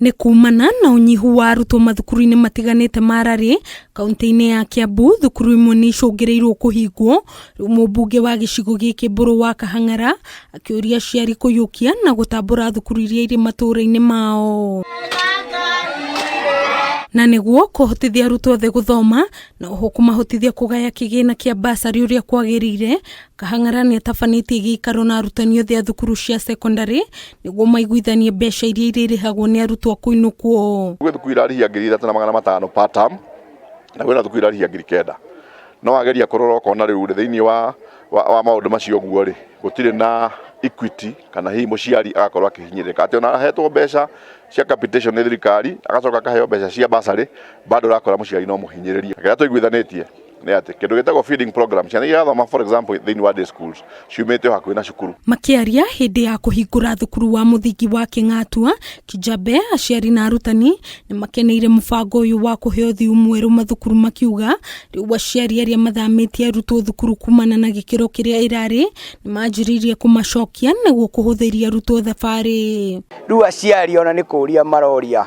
Nĩ kumana na ũnyihu wa arutwo mathukuru-inĩ matiganĩte ma Rari, kaunti-inĩ ya Kiambu, thukuru imwe nĩ icũngĩrĩirwo kũhingwo, rĩu mũmbunge wa gĩcigo gĩkĩ Mbũrũ wa Kahang'ara akĩũria aciari kũiyũkia na gũtambũra thukuru iria irĩ matũũra-inĩ mao. Na nĩguo kũhotithia arutwo othe gũthoma na oho kũmahotithia kũgaya kĩgĩna kĩa basarĩ ũrĩa kwagĩrĩire, Kahang'ara nĩ atabanĩtie gĩikaro na arutani othe a thukuru cia cekondarĩ nĩguo maiguithanie mbeca iria irĩrĩhagwo nĩ arutwo kũinũkwo. Gwĩ thukuru irarĩhia 3500 per term na kwĩna thukuru irarĩhia 9000. No wageria kũrora ũkona rĩu rĩ thĩinĩ wa wa maũndũ macio ũguo rĩ, gũtirĩ na equity kana hihi mũciari agakorwo akĩhinyĩrĩrĩka atĩ ona ahetwo mbeca cia capitation nĩ thirikari agacoka akaheo mbeca cia bursary bado ũrakora mũciari no mũhinyĩrĩrie. Kĩrĩa tũiguithanĩtie nĩ atĩ kĩndũ gĩtagwo feeding program ciana iria irathoma for example thĩinĩ wa day schools ciumĩte o hakuhĩ na cukuru. Makĩaria hĩndĩ ya kũhingũra thukuru wa mũthingi wa Kĩng'atua, Kijabe, aciari na arutani nĩ makeneire mũbango ũyũ wa kũhe ũthiũ mwerũ mathukuru makiuga rĩu aciari arĩa mathamĩtie arutwo thukuru kumana na gĩkĩro kĩrĩa ĩrarĩ nĩ manjĩrĩirie kũmacokia nĩguo kũhũthĩria arutwo thabarĩ. Rĩu aciari ona nĩ kũria maroria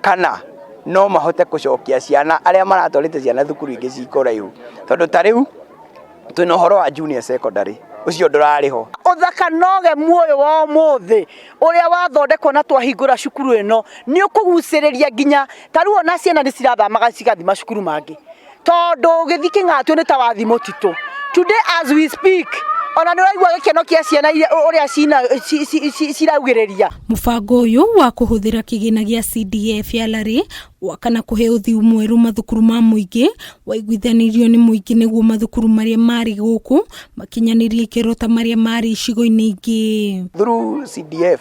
kana no mahote kũcokia ciana arĩa maratwarĩte ciana thukuru ingĩ ci kũraihu, tondũ ta rĩu twĩna ũhoro wa junior secondary ũcio ndũrarĩ ho. Ũthaka na ũgemu ũyũ wa ũmũthĩ ũrĩa wathondekwo na twahingũra cukuru ĩno nĩ ũkũgucĩrĩria nginya ta rĩu ona ciana nĩ cirathamaga cigathiĩ macukuru mangĩ tondũ ũgĩthiĩ Kĩng'atũ nĩ ta wathiĩ mũtitũ. Today as we speak ona nĩ ũraigua gĩkeno kĩa ciana ũrĩa ciraugĩrĩria. Mũbango ũyũ wa kũhũthĩra kĩgĩna gĩa CDF ya Larry gwaka na kũhe ũthiũ mwerũ mathukuru ma mũingĩ waiguithanirio nĩ mũingĩ nĩguo mathukuru marĩa marĩ gũkũ makinyanĩrie ikĩro ta marĩa marĩ icigo-inĩ ingĩ. Through CDF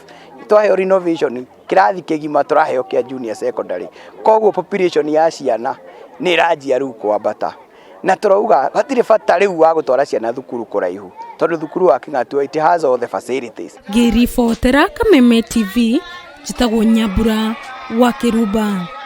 twaheo renovation kĩrathi kĩgima tũraheo kĩa junior secondary koguo population ya ciana nĩ ĩranjia rĩu kwambata na tũrauga hatirĩ bata rĩu wa gũtwara ciana thukuru kũraihu tondũ thukuru wa Kĩng'atua it has all the facilities. Ngĩribotera Kameme TV, njĩtagwo Nyambura wa Kĩrumba.